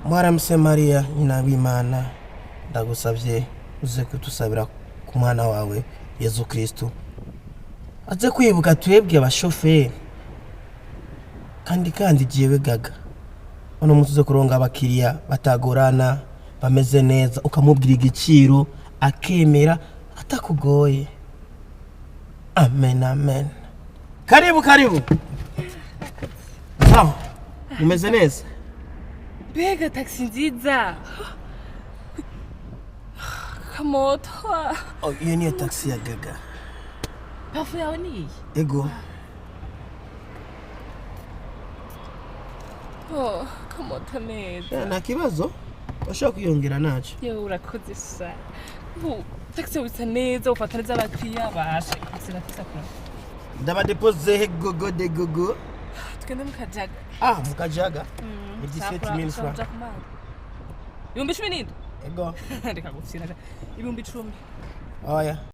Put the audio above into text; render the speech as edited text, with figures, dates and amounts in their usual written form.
Mwaramutse Mariya, nyina w'Imana, ndagusabye uze kudusabira ku mwana wawe Yezu Kristu, aze kwibuka twebwe abashoferi. Kandi jewe Gaga, uno munsi uze kuronga abakiriya batagorana, bameze neza, ukamubwira igiciro akemera atakugoye. Amen, amen. Karibu, karibu. Sawa, umeze neza? Mbega taxi nziza! Kamoto. Oh, iyo niyo taxi ya Gaga. Pafu yawe ni iyi? Ego. Oh, kamoto neza. Nta kibazo, bashobora kwiyongera ntacyo. Yewe, urakoze sha. Ubu taxi yawe isa neza, ufata neza abakiriya basha. Taxi nafisa kure. Ndabadepoze gogo de gogo. Tugende mu Kajaga. Ah, mu Kajaga ni 17,000 francs. 17,000? Ego. Reka gufyina. 10,000. Oya.